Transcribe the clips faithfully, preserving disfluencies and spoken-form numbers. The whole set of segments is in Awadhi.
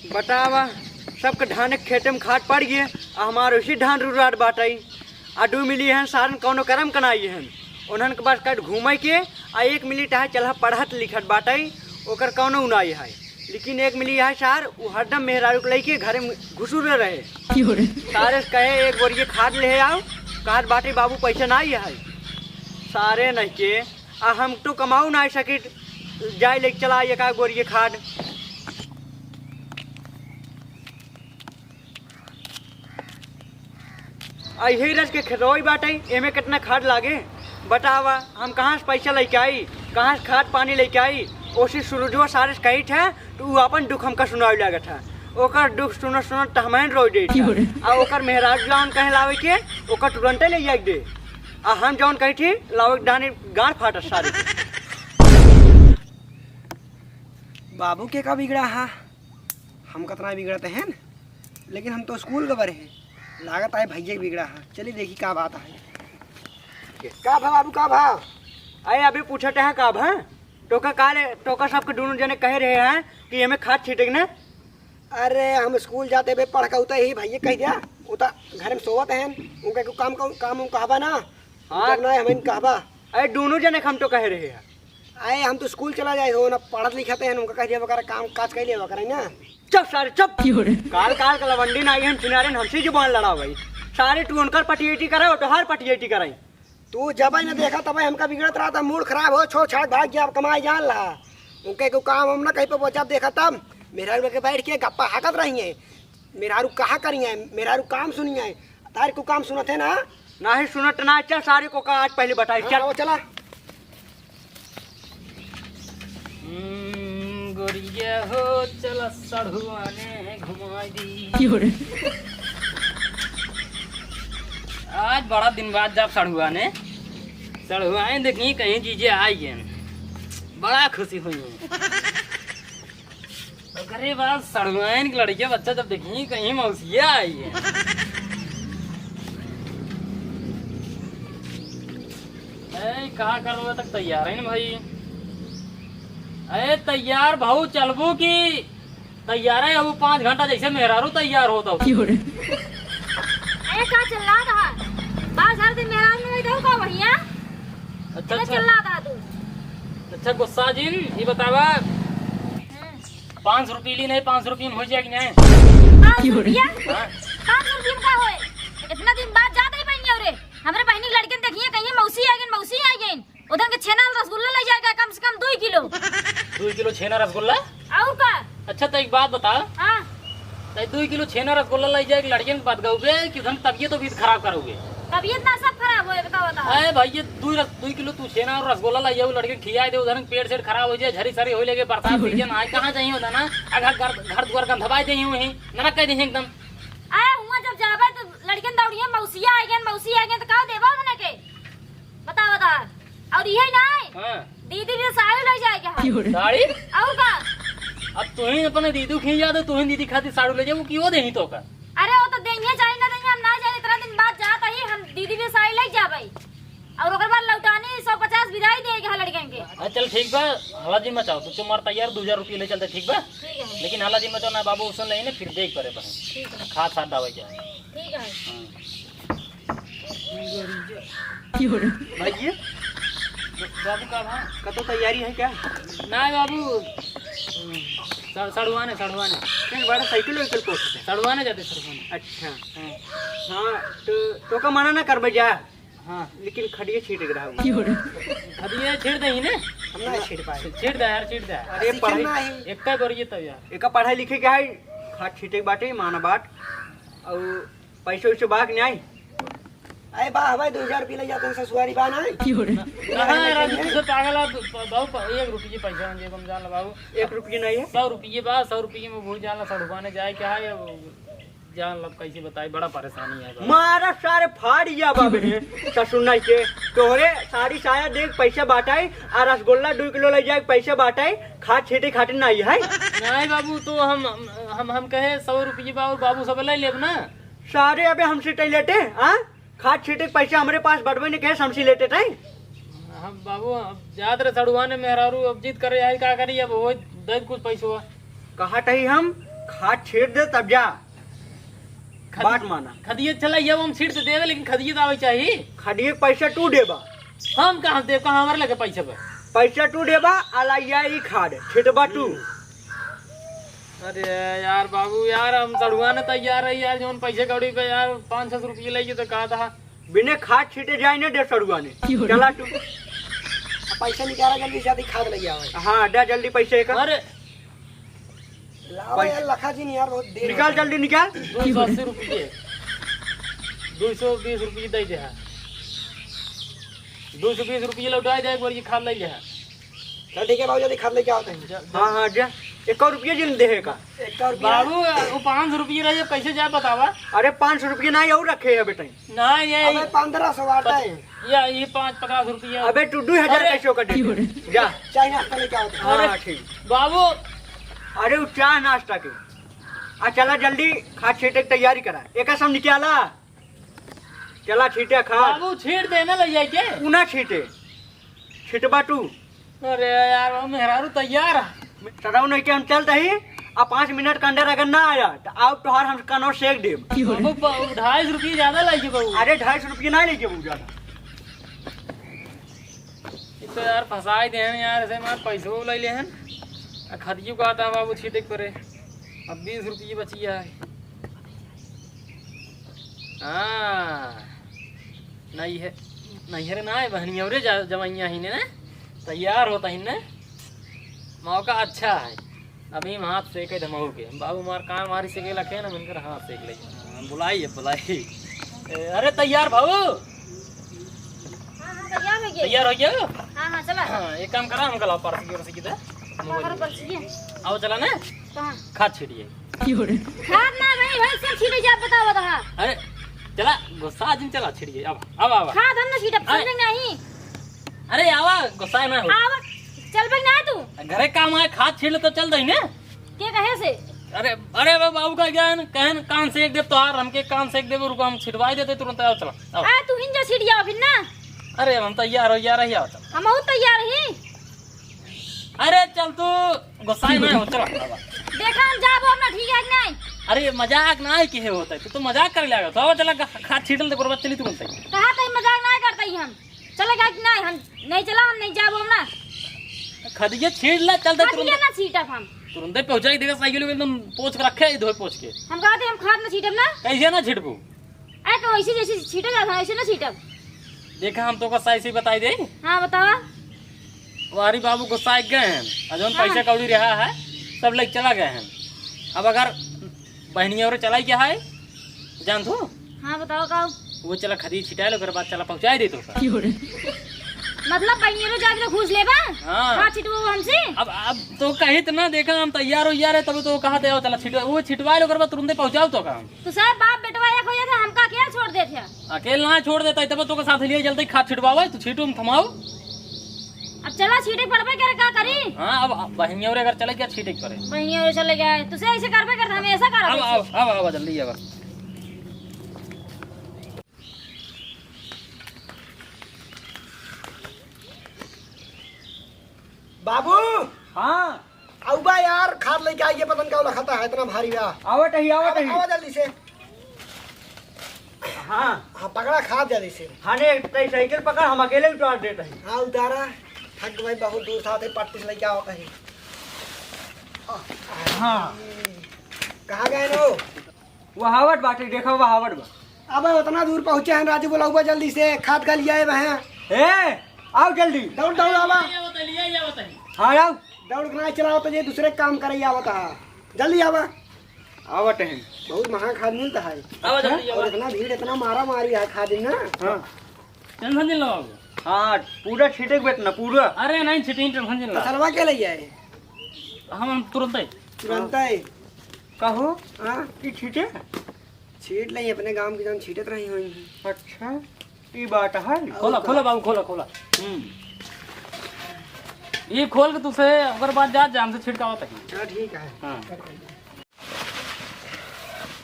बतावा, सबके धान के खेते में खाद पड़ गए, आ हमार उसी धान रुराट बाटई। आ दू मिली हन सारन कौनो करम कनाई हन, उन्हन के बस कट घूमे के। आ एक मिली टहा चलहा पढ़त लिखत बाटई, ओकर कौनो उनाई है। लेकिन एक मिली है सार, उ हरदम मेहरारू के लइके घरे में घुसुरे रहे। क्यों रे? सारे से कहे एक बोरिये खाद ले आओ, कहत बाटे बाबू पैसा नाई है। सारे नहीं के, आ हम तो कमाऊ नाई सकित, जाए लेके चला एका बोरिये खाद। आ यही रस के खेतोई बाटे, एमे कितना खाद लागे? बतावा, हम कहाँ से पैसा लेके आई, कहाँ से खाद पानी लेके आई? ओसी सुरुजवा सारे से कही था, तो उ अपन दुख हमका सुनावे लागत है। ओकर दुख सुनत सुनत त हमहन रोई देत है। आ ओकर मेहराज जौन कहे लावे के, ओकर तुरंते ले जाए दे। आ हम जौन कही थी, लावे के दाने गाड़ फाटत सारे के। बाबू के का बिगड़ा है? हम कतना बिगड़ते हैं, लेकिन हम तो स्कूल गए रहे। लागत है भैया के बिगड़ा है। चलिए देखी का बात है। का भा बाबू, का भा? अरे अभी पूछत है का भा? तोका का ले, तोका सबके दोनों जने कहे रहे हैं कि एमे खाद छीटे के ना। अरे हम स्कूल जाते बे पढ़ के उतर ही भैया कह दिया, उ तो घर में सोवत हैं, उनके को काम काम काम उम कहबा ना। हाँ। जब ना हमें कहबा। अरे दोनों जने हम तो कहे रहे हैं। अरे हम तो स्कूल चला जाए हो ना, पढ़त लिखत हैं, उनका कह दिया वगैरह काम काज कर लिया वगैरह ना। चुप सारे चुप। काल काल का लवंडी ना आई हम चिनारे हमसे जुबान लड़ा भाई। सारे तू उनकर पटियेटी करे और तोहार पटियेटी कराई। तू जब ही ना देखा तब ही हमका बिगड़त रहा था, मूड खराब हो, छोड़ छाड़ भाग गया, अब कमाई जान ला। उनके को काम हम ना कहीं पे वो जब देखा तब मेहरारू के बैठ के गप्पा हाकत रही है। मेहरारू कहा करी है, मेहरारू काम सुनी है। तार को काम सुनत है ना? नाही सुनत ना, चल सारे को का आज पहले बताई, चल। हाँ, चला। हम्म, गोरिया हो, चल सढ़ुआने घुमाई दी। क्यों रे? आज बड़ा दिन बाद जब सढ़ुआने, सढ़ुआने देखी कहीं जीजे आई हैं, बड़ा खुशी हुई हैं। ओकरे बाद सड़ुआइन के लड़के बच्चा जब देखी कहीं मौसिया आई है। ए, का करबे तक तैयार है ना भाई। ए, तैयार भाऊ चलबू की तैयार है? अब पाँच घंटा जैसे मेहरारू तैयार होता हो। क्यों रे? ए, का चिल्लात है? बास हर दिन मेहरारू नहीं दऊ का भैया? अच्छा, ये अच्छा। चिल्लात है तू। अच्छा गुस्सा जिन, ये बतावा, हम्म। पाँच सौ रुपये ली नहीं, पाँच सौ रुपये में हो जाए कि नहीं? पाँच सौ रुपया? हाँ। पाँच सौ रुपया में का होए? इतना दिन बाद जात ही बहनी रे। हमरे बहनी के लड़के देखिए, कहिए मौसी आ गई, मौसी आ गई। उधर के छेना रसगुल्ला ले जाएगा, कम से कम दो किलो। दो किलो छेना रसगुल्ला? और का? अच्छा, तो एक बात बता। हाँ। तो दो किलो छेना रसगुल्ला ले जाए, लड़कियन के बात कहूबे कि उधर तबियत तो खराब करोगे? तबियत ना सब खराब होए, बताओ, बताओ। अरे भाई, ये दो रस-, दो किलो तू छेना और रसगुल्ला ले जाओ, लड़के खियाए दे, उधर पेट सेट खराब हो जाए, झरी सरी हो लगे, बरसात सीजन आए, कहाँ जाइए उधर ना? अगर घर, घर दुआर गंधवाए दे यूं ही, नरक कह दे एकदम। अरे हुआ जब जाबे तो लड़कियन दौड़िए, मौसिया आ गए, मौसी आ गए, तो का देबा उन्हें के? बता, बता। और यही नहीं, हाँ। दीदी भी साड़ी ले जाएगा। साड़ी? और का? अब तू ही अपने दीदी खींच जा, तो तू ही दीदी खातिर साड़ी ले जाबू कि वो देही तो का? अरे, वो तो देंगे, चाहे ना देंगे, हम ना जाने, इतना दिन बाद जात ही, हम दीदी भी साड़ी ले जाबे। और ओकर बाद लौटानी सौ पचास विदाई देगा लड़कन के। हाँ, चल ठीक बा, हला जी मचाओ, तू चुमार तैयार, दो हजार रुपये ले चलते, ठीक बा? ठीक है। लेकिन हला जी मचाओ ना बाबू, सुन ले ने, फिर देख पड़े बहन। ठीक है। खाद साथ डावे जाए। ठीक है। हाँ। भाई ये? बाबू का भा? कतो तैयारी है क्या? ना बाबू, स-, सड़ुआने, सड़ुआने। नहीं, बड़ा साइकिल वाइकिल पोत है। सड़ुआने जाते, सड़ुआने। अच्छा। हाँ। हाँ, तो, तो का मना ना करबे जा। हाँ। लेकिन खटिया छीट के रहा। खटिया छीट दे ही ने। हम ना छीट पाए। छीट दे यार, छीट दे। अरे सीखी पढ़ाई ना ही। एक का करिए तब यार। एक का पढ़ाई लिखे के है, खाद छीटे के बाटे, माना बात। और पैसे वैसे बा कि नहीं? अरे बा, हमारे दो हजार रुपये ले जाते हैं ससुरारी बा ना। ना, ना, यार, आज तू तो पागल है, ब-, ब-, बाबू, प-, एक रुपये पैसा नहीं जेब में, जान ला बाबू। एक रुपये नहीं है? सौ रुपये बा, सौ रुपये में भूल जाना, सड़ुआने जाए क्या है, अब जान ला, कैसे बताए, बड़ा परेशानी है बाबू। मारा सारे फाड़ या बाबू ने, ससुर नहीं के, तोहरे साड़ी साया देख पैसे बाटाए, आ रसगुल्ला दो किलो ले जाए पैसे बाटाए, खाद छीटे खातिर नहीं है। नहीं बाबू, तो हम, हम, हम कहे सौ रुपये बा और बाबू सब ले लेब ना। सारे अबे हमसे टैलेंट है, हाँ? खाद छीटे के पैसा हमरे पास बटवे ने कहे हमसे लेते थे। हम बाबू, अब जात रहे सड़ुआने मेहरारू, अब जिद करे आई, का करी, अब हो दे कुछ पैसवा। कहा तही हम, खाद छीट दे तब जा। खदी-, बात माना। खदिये चला, ये हम छीट तो देवे, लेकिन खदिये तो आवे चाहिए। खदिये के पैसा तू देबा। हम कहाँ देब, कहाँ हमारे लगे पैसा बा? पैसा तू देबा, आ लाइया ई खाद, छिटबा तू। अरे यार बाबू, यार हम सड़ुआने तैयार है यार, जौन पैसे कौड़ी पे यार पाँच सौ रुपये लेके तो कहा था। बिने खाद छीटे जाए ना दे सड़ुआने। चला तू। पैसा निकाला जल्दी से, आदि खाद लइया आवे। हाँ, दे जल्दी पैसे का। अरे लावा यार, लखा जी नहीं यार, बहुत देर निकाल, जल्दी निकाल। दो सौ अस्सी रुपये, दो सौ बीस रुपये दे दे है। दो सौ बीस रुपये लौटा दे, एक बार ये खाद ले ले है। चल ठीक है बाबू, जल्दी खाद लेके आओ तहीं। जा, जा। हाँ, हाँ, जा। एक रुपये जिन देहे का। एक रुपया। बाबू, वो पाँच सौ रुपये रहे, कैसे जाए बतावा? अरे, पाँच सौ रुपये नहीं और रखे है बेटा। ना, ये अबे, पन्द्रह सौ आता है। या, ये पाँच पचास रुपये। अबे, तू दो हजार अरे। कैसे का दे? जा। चाय नाश्ता लेके आओ। अरे, हाँ, ठीक। बाबू। अरे, वो चाय नाश्ता के। आ, चला जल्दी, खाद छीटे के तैयारी करा। एक सब निकाला। चला छीटे खाद। बाबू, छीट देना ले जाए के। ऊ ना छीटे। छिटबा तू। अरे यार, हम मेहरारू तैयार है। सदाऊ नहीं के हम चलते ही, आ पाँच मिनट के अंदर अगर ना आया, तो आओ तोहार हम कनो सेक देब। बाबू, प-, ढाई सौ रुपये ज्यादा लाइए बाबू। अरे, ढाई सौ रुपये ना लेके बाबू ज्यादा। एक तो यार फंसाई दे हैं यार, ऐसे मार पैसो ले ले हैं। आ खदियो का आता बाबू छीटे के परे। अब बीस रुपये बचिया है। हाँ, नैहर, नैहर ना है, बहनियौरे जा-, जवैया ही ने ना, तैयार होता ही ने, मौका अच्छा है। अभी हम हाथ सेके धमाऊ के, बाबू मार कान मारी सेके लखे ना, उनकर हाथ सेक ले। हाँ, बुलाई है, बुलाई। ए, अरे तैयार भाऊ, हाँ, हाँ, तैयार हो गया। तैयार हो गया? हाँ, हाँ, चला। हाँ, एक काम करा, हम कल परस की ओर से किधर? कहाँ करो परस की? आओ चला ना। कहाँ? खाद छीटिए। खाद ना भाई, भाई सब छीटे जा, बताओ, बताओ। अरे, चला, गुस्सा जिन चला, छिड़िए, अब, अब, अब। खाद हम ना छीटब, अरे। समझे नहीं? अरे, आवा, गुस्सा ना हो। आवा, चल बे ना तू। घरे काम आए, खाद छीट ले तो चल दही ने। के कहे से? अरे, अरे, बे बाबू का ज्ञान, कहन कान से एक देव तोहार, हमके कान से एक देव, रुको, हम छिटवाई देते तुरंत, आओ, चला, आओ। आ, तू हिन जा छिटिया फिर ना। अरे, हम तैयार हो, यार, आओ, चला। हम बहुत तैयार ही। अरे चल तू, गुस्साए ना हो, चलो। देखा हम जाबो अपना, ठीक है कि नहीं? अरे मजाक ना है, किहे होता है, तू तो मजाक करे लगा, तो चला खा, खाद छीटल दे, गुरबत चली तुरंत ही। कहा तई मजाक ना करता ही हम, चले का कि नहीं? हम नहीं चला, हम नहीं जाबो अपना। खदिया छीट ले, चल दे तुरंत। खदिया ना छीटब हम। तुरंत ही पहुंचाई देगा साइकिल में, एकदम पोंछ के रखे है, धोए पोंछ के। हम कहा थे हम खाद ना छीटब ना। कैसे ना छिटबू? अरे तो ऐसे जैसे छीटा जाता है, ऐसे ना छीटब। देखा, हम तोका सही से बताई दे। हाँ, बतावा। वारी बाबू गुस्सा गए हैं, और जौन हाँ। पैसा कौड़ी रहा है, सब लेके चला गए हैं। अब अगर बहनिया और चलाई क्या है, जान तू? हाँ, बताओ का? वो चला खदी छिटा लो, ओकर बाद चला पहुँचाई दे तो का। मतलब बहनिया जाके तो घूस लेबा? हाँ। का छिटबो हमसे? अब, अब तो कही तो ना, देखा, हम तैयार हो यार है, तब तो कहा थे, आओ चला छिटवा, वो छिटवा लो, ओकर बाद तुरंते पहुँचाओ तो का। तो साहब, बाप बेटवा एक हो जाता, हमका अकेला छोड़ देत है? अकेला ना छोड़ देता, तब तोके साथ लिए चलते, खाद छिटवावे, तू छीटू हम थमाओ। अब चला, छीटे पड़बे करे, का करी? हाँ, अब, अब बहनिया और अगर चले क्या छीटे के पड़े? बहनिया और चले गया है, तुसे ऐसे करबे करता, हमें ऐसा करा अब, देसी। अब, अब, अब जल्दी अब। बाबू। हाँ। आऊ बा यार, खाद लेके आइए, पता नहीं का लखता है, इतना भारी बा। आवत ही, आवत आवा, ही। आवा जल्दी से। हाँ। हाँ, पकड़ा खाद जल्दी से। हाँ, ने, तई साइकिल पकड़, हम अकेले उतार देत ही। हाँ, उतारा। थक भाई, बहुत दूर था, थे पट्टी से लेके आवत ही। हाँ। कहाँ गए नो? वहावट बाटे, देखा वहावट बा। अबे उतना दूर पहुँचे हैं राजू, बुलाऊबा जल्दी से, खाद का लिया है वहाँ। ए, आओ जल्दी। दौड़, दौड़ आवा। लिया होता, लिया, लिया होता है। हाँ, आओ। दौड़ के ना चलाओ तो ये दूसरे काम करे आवत है। जल्दी आवा। आवत हैं। बहुत महंगा खाद मिलता है। आवा जल्दी, और आवा। इतना भीड़, इतना मारा मारी है खाद में ना। हाँ। टेंशन नहीं लो बाबू। हाँ, पूरा छीटे के बेट ना, पूरा। अरे नहीं, छीटे, टेंशन नहीं लो। फसलवा के ले आए? हम, हम तुरंत ही। तुरंत ही। कहो? हाँ? की छीटे? छीट ले, अपने गांव के जौन छीटत रही होई। अच्छा, ई बात है। और खोला, का? खोला बाबू, खोला, खोला। हम्म। ये खोल के तुसे, ओकर बाद जा, जा, हमसे छिड़कावा तक। हाँ, ठीक है। हाँ।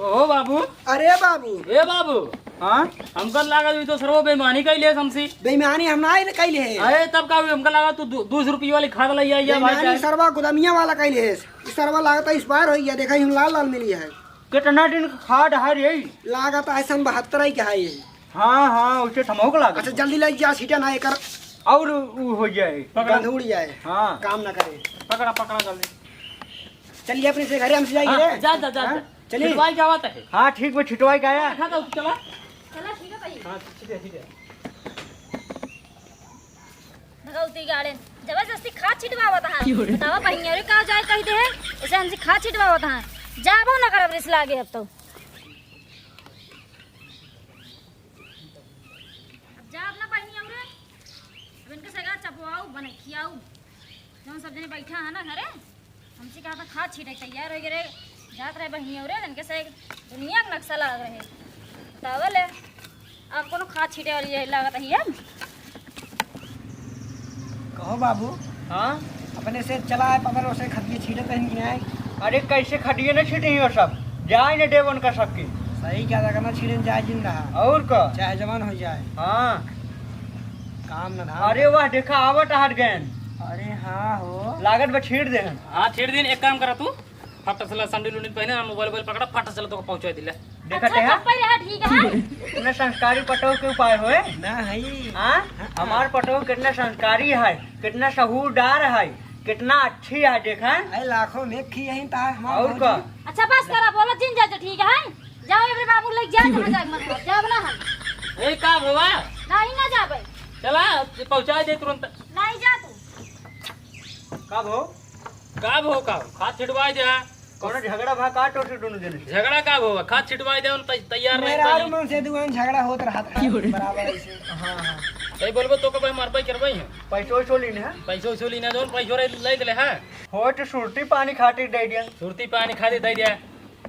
ओहो बाबू। अरे बाबू। ए बाबू। हाँ? हमका लगा तू तो सरवा बेईमानी कइले हमसे। बेईमानी हम ना कइले है। अरे तब का हुई? हमका लगा तू दू, दू सौ रुपये वाली खाद लइ आई है भाई बेईमानी साहब। सरवा गुदमिया वाला कइले है। ई सरवा लागत है expire होइ गया, देखा ही लाल लाल मिली है। कितना दिन का खाद है रे? लागत है सन बहत्तर ही का है ये। हाँ, हाँ, उसे ठमौक लागत। अच्छा, जल्दी लइ जा, छीटा ना एकर। और उ हो जाए। गंध उड़ जाए। हाँ। काम ना करे। पकड़ा, पकड़ा जल्दी। चलिए अपने से घरे, हमसे जाइए हाँ, रे। जा, जा, जा, हाँ? जा। चलिए। छिटवाई का बात है। हाँ, ठीक बा, छिटवाई का है। खा दो, चला। चला, ठीक है भाई। हाँ, ठीक है, ठीक है। भगवती गाड़े, जबरदस्ती खाद छिटवावत है। बतावा, बहिनिया रे, का जाए कहि दे है, ऐसे हमसे खाद छिटवावत है। जाबो ना करब रिस लागे अब तो। अब जाब ना बहिनी औरे, अब इनके से का चपवाऊ बने खियाऊ, जौन सब जने बैठा है ना घरे, हमसे कहा था खाद छीटे तैयार होइ गए रे, जात रहे बहिनी औरे, इनके से दुनिया के नक्शा लाग रहे, बतावल है, अब कोनो खाद छीटे वाली यही लागत है अब। कहो बाबू। हाँ? अपने से चला है, पता लो से खटिए छीटे तहन की आए। अरे कैसे खटिए ना छीटे ही हो सब, जाए ना देव उनका सबके। सही क्या था, करना छीटे जाए जिन रहा। और का? चाहे जवान हो जाए। हाँ। काम ना धाम। अरे वाह, देखा आवत आहट गयन। अरे हाँ हो। लागत बा छीट देहन। हाँ, छीट दिन, एक काम करा तू, फट से ला, सैंडल उंडल पहने ना, मोबाइल वोबाइल पकड़ा, फट से ला तोका पहुँचा दिला। देखत अच्छा, है? चुप्पे रहा, ठीक है। इतना संस्कारी पटोह के उपाय होए? ना है। हाँ? हाँ। हमार पटोह कितना संस्कारी है, कितना सहूरदार है, कितना अच्छी है, देखा? अरे लाखों में एक ही यही ता हमार और भौजी। का? अच्छा, बस करा, बोला जिन जा तो ठीक है। जाओ, एबरे बाबू लेके जा, जहाँ जाए मन कर, जाओ ना हम। ए, का भवा? नहीं, ना जाबे। चला, पहुँचा दे तुरंत। नहीं जा तू। का भो? का भो, का? खाद छिटवाई दे। कौनो झगड़ा भा का तोसे दोनों जने से? झगड़ा का भो? खाद छिटवाई दे, उन तै-, तैयार रहे मेहरारू भाई। मन से दुआन झगड़ा होत रहत है, बराबर ऐसे। हाँ, हाँ। सही बोलबो तो कबे मरबे करबे हैं। पैसो वैसो लीन है? पैसो वैसो लीन है, जौन पैसो रहे ले ले है। हो तो सुरती पानी खातिर दे दिया। सुरती पानी खातिर दे दिया।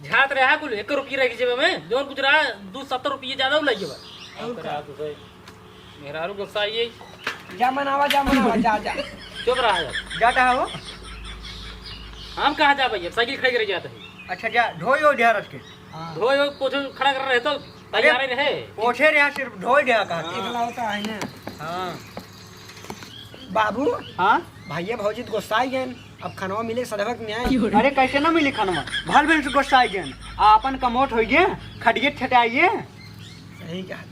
झात रहा कुल, एक रुपये रह गई जेब में, जौन कुछ रहा, दो सत्तर रुपये ज्यादा लग गया। और का? मेहरारू गुस्सा आई है। जा मनावा, जा मनावा, जा, जा। चुप रहा है। जाता है वो? हम कहाँ जा भैया, साइकिल खड़ी करे जाते हैं। अच्छा, जा, ढोई हो ध्यान रख के। हाँ। ढोई हो, पोछो खड़ा कर रहे तो तैयार ही रहे। पोछे रहा, सिर्फ ढोई रहा का। हाँ। इतना होता है ना। हाँ। बाबू। हाँ? भैया भौजी तो गुस्सा आई गए, अब खनवा मिले सदबक न्याय। अरे, कैसे ना मिली खनवा? भल बिन से गुस्सा आई गए, आपन कमोट होई गए, खटिए ठेटाइए। सही कहा।